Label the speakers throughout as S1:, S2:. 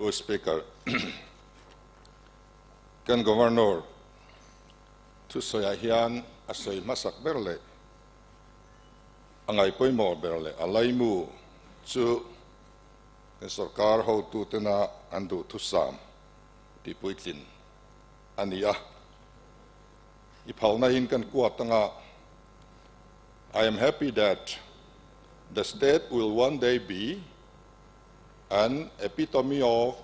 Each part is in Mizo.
S1: Pu Speaker, kan Governor thusawiah hian a sawi hmasak ber leh a ngaih pawimawh ber leh a laimu chu kan sorkar hotutena an duhthusam tihpuitlin a ni a. I phalna in kan kuat anga, I am happy that the state will one day be an epitome of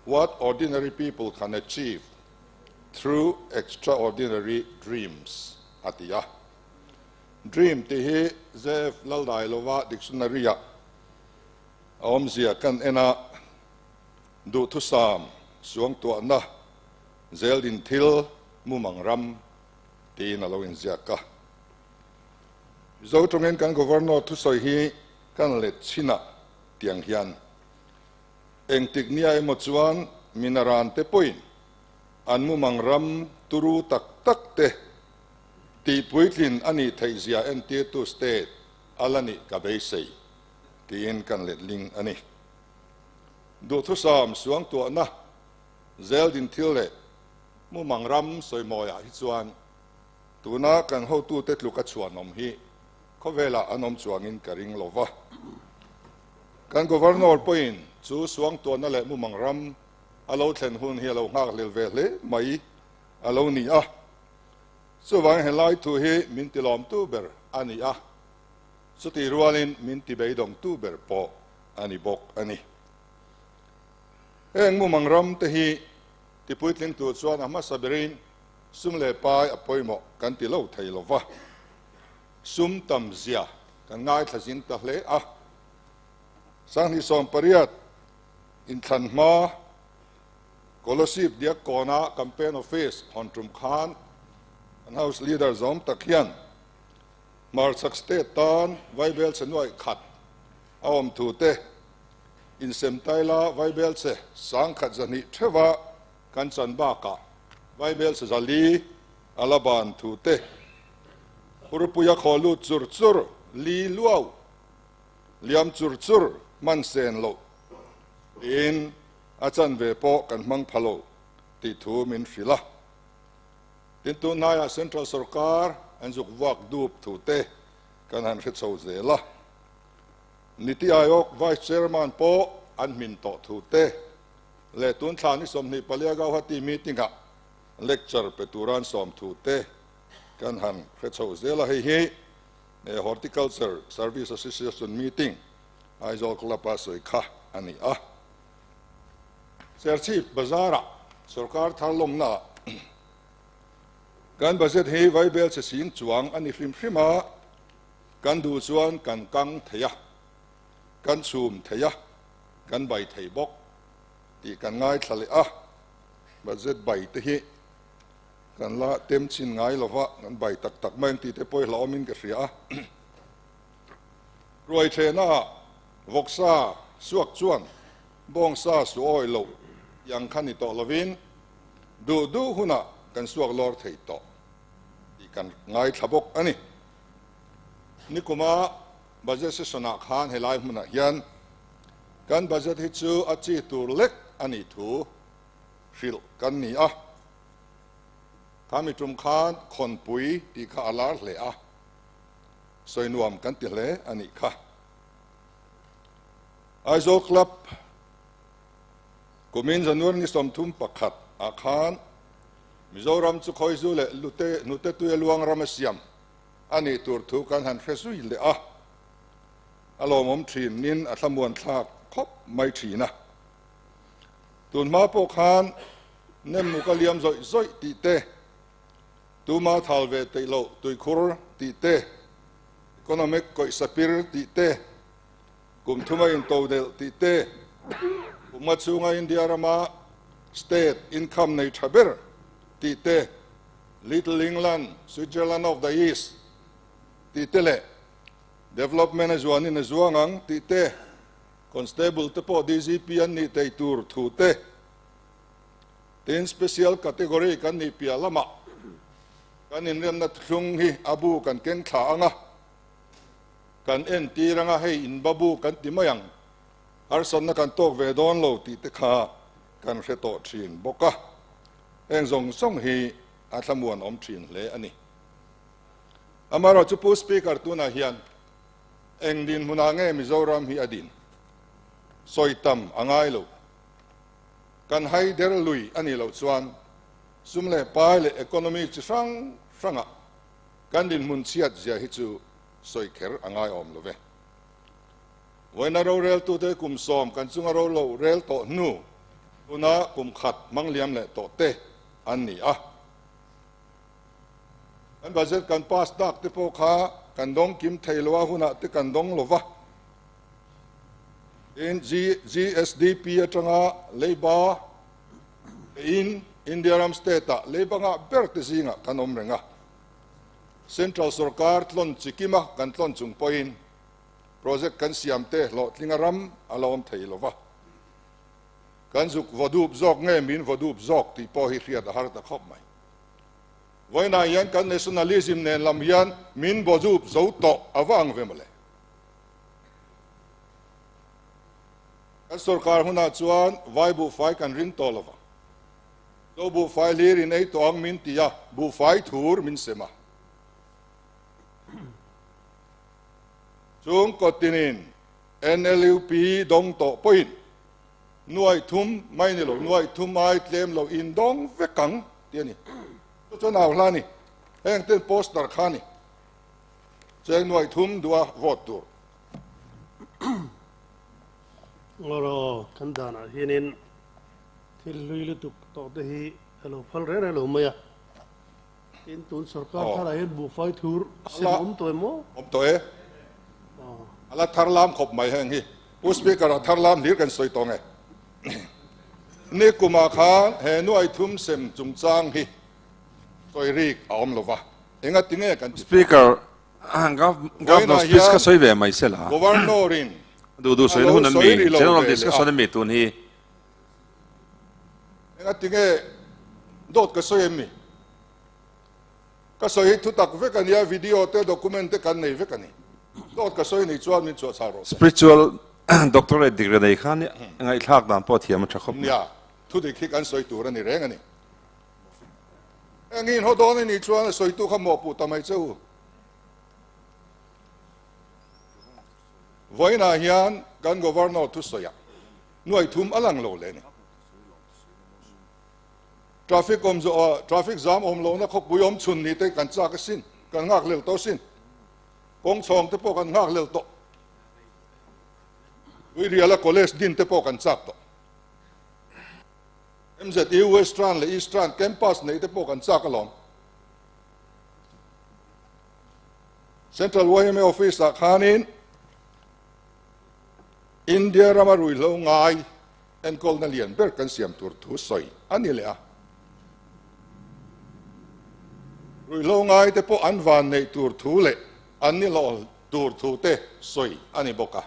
S1: what ordinary people can achieve through extraordinary dreams, a ti a. Dream tih hi JF Laldailova dictionary-ah a awmzia kan en a, duhthusam, suangtuahna, zeldin thil, mumang ram tiin a lo inziak a. Mizo tawngin kan Governor thusawi hi kan let chhinah tiang hian engtik nia emaw chuan minaran te pawhin an mumang ram turu tak tak te tihpuitlin a nih theihzia entirtu state a la nih ka beisei tiin kan letling a ni. Duhthusam suangtuahna zeldin thil leh mumang ram sawimawiah hi chuan tuna kan hotute tluk a chhuanawm hi khawvelah an awm chuangin ka ring lo va. Kan Governor pawhin chu suangtuahna leh mumang ram a lo thlen hun hi a lo nghakhlel ve hle mai a lo ni a. Chuvangin helai thu hi min tilawmtu ber a ni a, chutih rualin min tibeidawngtu ber pawh a ni bawk a ni. Heng mumang ram te hi tipuitling tur chuan a hmasa berin sum leh pai a pawimawh kan ti lo thei lo va. Sum tam zia kan ngaithla zing ta hle a. 2018 inthlan hma Kolasib Diak Kawna Campaign Office hawn tum khan an House Leader zawm tak hian Hmarchhak State tan Vaibelchhe nuaih khat a awm thu te, insem taila Vaibelchhe 1200 theuha kan chan bakah Vaibelchhe 400 a la ban thu te, Hurpuia khaw lut chur chur, li luau, liam chur chur hman sen loh tiin a chanve pawh kan hmang pha lo tih thu min hrilh a. Tin, tunhnaiah Central sorkar an zuk vuak dup thu te kan han hre chho zel a. Niti Aayog Vice Chairman pawh an hmin tawh thu te leh tun thla ni 24 Gauhati meeting-ah lecture pe tura an sawm thu te kan han hre chho zel a. Hei hi Horticulture Service Association meeting Aizawl Club-a sawi kha a ni a. Serchhip Bazar-ah sorkar thar lawmnaah kan budget hi vaibel che sing chuang a ni hrim hrim a, kan duh chuan kan kang thei a, kan chhum thei a, kan bai thei bawk tih kan ngaithla leh a. Budget bai te hi kan la tem chin ngai lova, kan bai tak tak mai ang tih te pawh hi hlauhawmin ka hria a. Ruai thehnaah vawksa suak chuan bawngsa su awi loh yang kha ni tawh lovin duh duh hunah kan suak lawr thei tawh tih kan ngaithla bawk a ni. Nikuma budget session-ah khan helai hmunah hian kan budget hi chu a chi tur lek a nih thu hrilh kan ni a. Khami tum khan khawnpui tih kha a lar hle a, sawi nuam kan ti hle a nih kha. Aizawl Club kumin January ni 31 ah khan Mizoram chu khawizu leh lute hnute tuia luang ram a siam a nih tur thu kan han hre zui leh a, a lawmawm thinin a thlamuan thlak khawp mai thin a. Tun hma pawh khan nem muk a liam zawih zawih tih te, tuma thal ve theih loh tuikhur tih te, economic kawihsa pir tih te, kum thuma intodelh tih te, kuma chhunga India rama state income nei tha ber tih te, Little England, Switzerland of the East tih te leh development a zuanin a zuang ang tih te, Constable te pawh DGP an nih thei tur thu te, tin special category kan nih piah lamah kan inremna thlung hi a bu kan keng thla ang a, kan entir ang a, hei inba bu kan ti mai ang. Harsatna kan tawk ve dawn lo tih te kha kan hre tawh thin bawk a, heng zawng zawng hi a thlamuan awm thin hle a ni. Amaherawhchu Pu Speaker tunah hian eng dinhmunah nge Mizoram hi a din? Sawi tam a ngai lo. Kan haider lui a nih loh chuan sum leh pai leh economy chi hrang hrangah kan dinhmun chhiat zia hi chu sawi kher a ngai awm lo ve. Vawiina roreltute kum sawm kan chunga ro lo rel tawh hnu tuna kum khat hmang liam leh tawh te an ni a. Kan budget kan pass dak te pawh kha kan dawng kim thei lo a, hunah te kan dawng lo va. Tin, GSDP atanga leiba in India ram state ah leiba ngah ber te zingah kan awm reng a. Central sorkar tlawn chi kima kan tlawn chung pawhin project kan siam te hlawhtlinga ram a la awm thei lo va. Kan zuk vaw dup zawk nge min vaw dup zawk tih pawh hi hriat a har ta khawp mai. Vawiinah hian kan nationalism nen lam hian min vaw dup zo tawh a va ang ve mawle. Kan sorkar hunah chuan vai buhfai kan ring tawh lo va. Zo buhfai hlir in ei tawh ang min ti a, buhfai thur min sem a. Chung kawtinin NLUP dawng tawh pawhin nuai thum mai ni lo, nuai thum ai tlem lo in dawng vek ang tih a ni. Chu chuan au hla a ni. Heng ten poster kha a ni. Cheng nuai thum duha vote tur.
S2: Ngawraw kan danah hianin thil hlui lutuk tawh te hi a lo phal reng reng lo mai a. Tin, tun sorkar tharah hian buhfai thur sem awm tawh em aw?
S1: Awm tawh e. A la thar lam khawp mai heng hi. Pu Speaker a thar lam hlir kan sawi tawh nge. Ni kumah khan he nuai thum sem chungchang hi sawi rik a awm lo va. Enga ti nge kan ti ta?
S3: Speaker, Governor speech ka sawi ve mai sela.
S1: Governor in
S3: Duh duh
S1: a
S3: sawina
S1: lo
S3: hun an
S1: sawi
S3: mi.
S1: ri lo
S3: General
S1: ve leh a.
S3: discussion a mi tun hi.
S1: Enga ti nge dawt ka sawi em mi? Ka sawi hi thutak vek a nia, video te document te kan nei vek a ni. Dawt ka sawi nih chuan min chhuah chhal rawh se.
S3: Spiritual doctorate degree nei khan ngaihthlak dan pawh thiam a tha khawp mai.
S1: Nia, thudik hi kan sawi tur a ni reng a ni. Engin haw dawn a nih chuan a sawitu kha mawhpuh ta mai che u. Vawiinah hian kan Governor thusawiah nuai thum a lang lo leh a ni. Traffic awm zawh traffic zam awm lohna khawpui awm chhun ni te kan chak asin, kan nghak hlel tawh asin. Kawng chhawng te pawh kan nghak hlel tawh. Tuiriala college din te pawh kan chak tawh. MZU Western leh Eastern campus neih te pawh kan chak alawm. Central YMA office ah khanin India rama ruihhlo ngai enkawlna lian ber kan siam tur thu sawi a ni leh a. Ruihhlo ngai te pawh an van neih tur thu leh an ni hlawh tur thu te sawi a ni bawk a.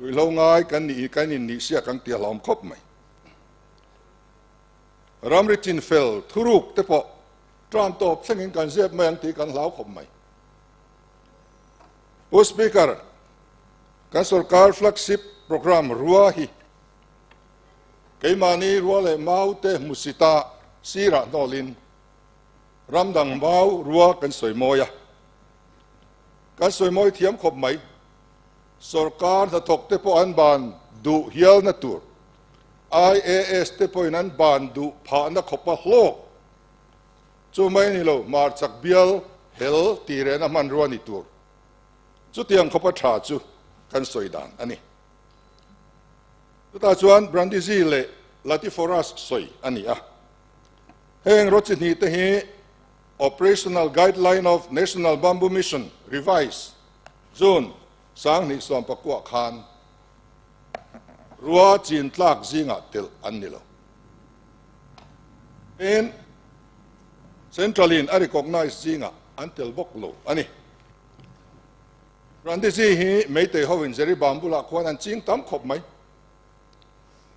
S1: Ruihhlo ngai kan nih kan in nih siak ang tih a hlawm khawp mai. Ramri chinfel thuruk te pawh tram tawp thlengin kan zep mai ang tih kan hlau khawp mai. Pu Speaker, kan sorkar flagship program rua hi keimahni rua leh mau te hmusita sirah hnawlin ram dang mau rua kan sawi mawi a. Kan sawi mawi thiam khawp mai. Sorkar hnathawk te pawh an ban duh hialna tur, IAS te pawhin an ban duh phahna khawpa hlawk. Chu mai ni lo, hmarchhak bial hel tih rehna hmanrua ni tur. Chutiang khawpa tha chu kan sawi dan a ni. Chutah chuan Brandizzi leh Latiforas sawi a ni a. Heng rawt chi hnih te hi Operational Guideline of National Bamboo Mission, Revised, June 2019 khan rua chin tlak zingah telh an ni lo. Tin, Central in a recognise zingah an tel bawk lo a ni. Randisi hi Meitei ho in Jeribam bulah khuan an ching tam khawp mai.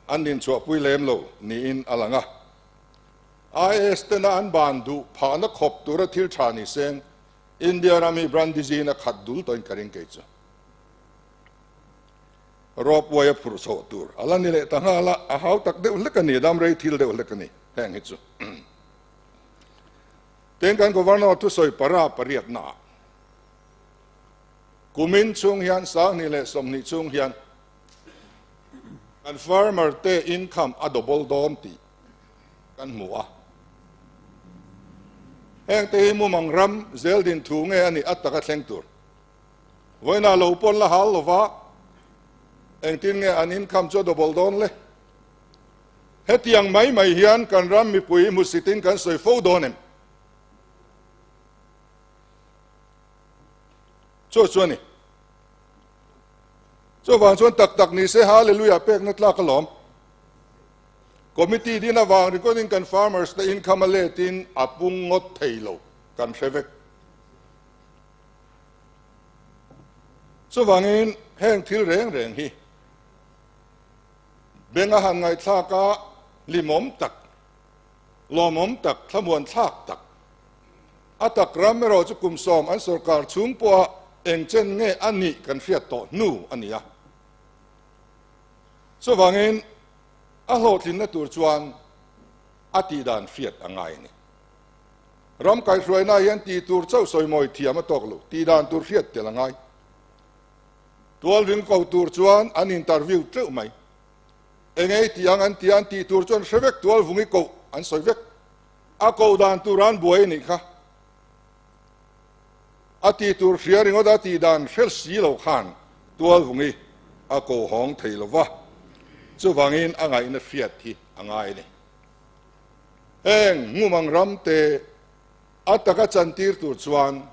S1: An dinchhuahpui lem lo niin a lang a. IAS tena an ban duh phahna khawp tura thil tha ni seng India ram hi Brandisi in a khat dul tawhin ka ring kei chu. Ropeway a phurh chhoh tur a la ni leh ta nghal a, a hau tak deuh hlek a ni, dam rei thil deuh hlek a ni heng hi chu. Tin kan Governor thusawi para pariatnaah kumin chhung hian 2020 chhung hian kan farmer te income a double dawn tih kan hmu a. Heng te hi mumang ram zel din thu nge a nih a taka thleng tur. Vawiinah lo pawn la hal lova engtin nge an income chu a double dawn le? Hetiang mai mai hian kan ram mipui hmusitin kan sawi fo dawn em? Chu chu a ni. Chuvang chuan tak tak ni se Hallelujah pekna tlak alawm. Committee din avang ringawtin kan farmers te income a letin a pung ngawt thei lo kan hre vek. Chuvangin heng thil reng reng hi beng a han ngaihthlak a hlimawm tak, lawmawm tak, thlamuan thlak tak. A tak ram erawh chu kum sawm an sorkar chhung pawha eng chen nge a nih kan hriat tawh hnu a ni a. Chuvangin a hlawhtlinna tur chuan a tihdan hriat a ngai a ni. Ram kaihhruaina hian tih tur chauh sawimawi thiam a tawk lo, tih dan tur hriat tel a ngai. Tualving ko tur chuan an interview teuh mai. Engei tih ang an tia an tih tur chuan hre vek tualvungi koh an sawi vek. A koh dan tur an buai a nih kha. A tih tur hria ringawt a tih dan hre si lo khan tualvungi a ko hawng thei lo va, chuvangin a ngaihna hriat hi a ngai a ni. Heng ngumang ram te a taka chantir tur chuan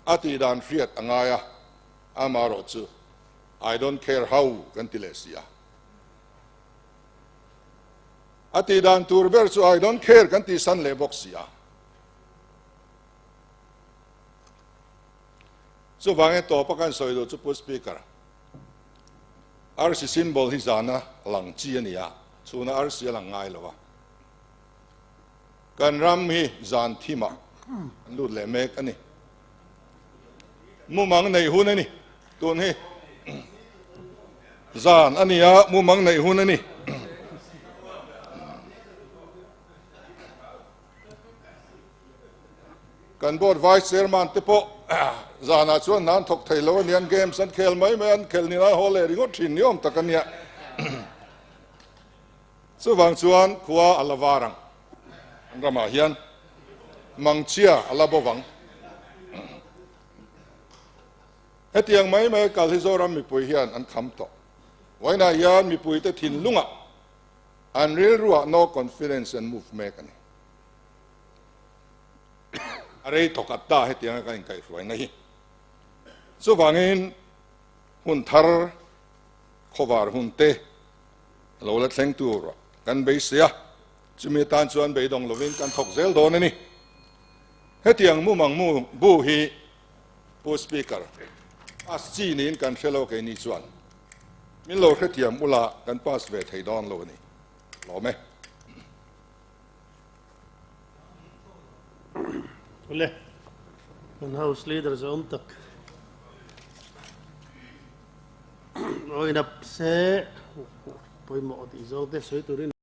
S1: a tih dan hriat a ngai a, amaherawh chu I don't care how kan ti leh si a. A tih dan tur ber chu I don't care kan tih san leh bawk si a. Chuvangin tawpa kan sawi duh chu Pu Speaker, Arsi symbol hi zana lang chi a ni a, chhuna arsi a lang ngai lo a. Kan ram hi zan thimah an lut leh mek a ni. Mumang neih hun a ni. Tun hi zan a ni a, mumang neih hun a ni. Kan board vice chairman te pawh zanah chuan hna an thawk thei lo a nia, an games an khel mai mai a, an khel ni lai haw leh ringawt thin ni awm tak a nia. Chuvang chuan khua a la var ang, an ramah hian mangchhia a la bo vang. Hetiang mai mai kal hi Zoram mipui hian an kham tawh. Vawiinah hian mipuite thinlungah an rilruah no confidence an move mek a ni. A rei thawk at ta hetianga kan inkaihhruaina hi. Chuvangin hun thar khawvar hun te lo la thleng tur kan beisei a, chumi atan chuan beidawng lovin kan thawk zel dawn a ni. Hetiang mumang mu bu hi Pu Speaker, pass chi niin kan hre lo keini chuan min lo hrethiam ula kan pass ve thei dawn lo a ni. Lawm e.
S2: Ule, kan House Leader zawm tak awin up se pawimawh tih zawng te sawi turin.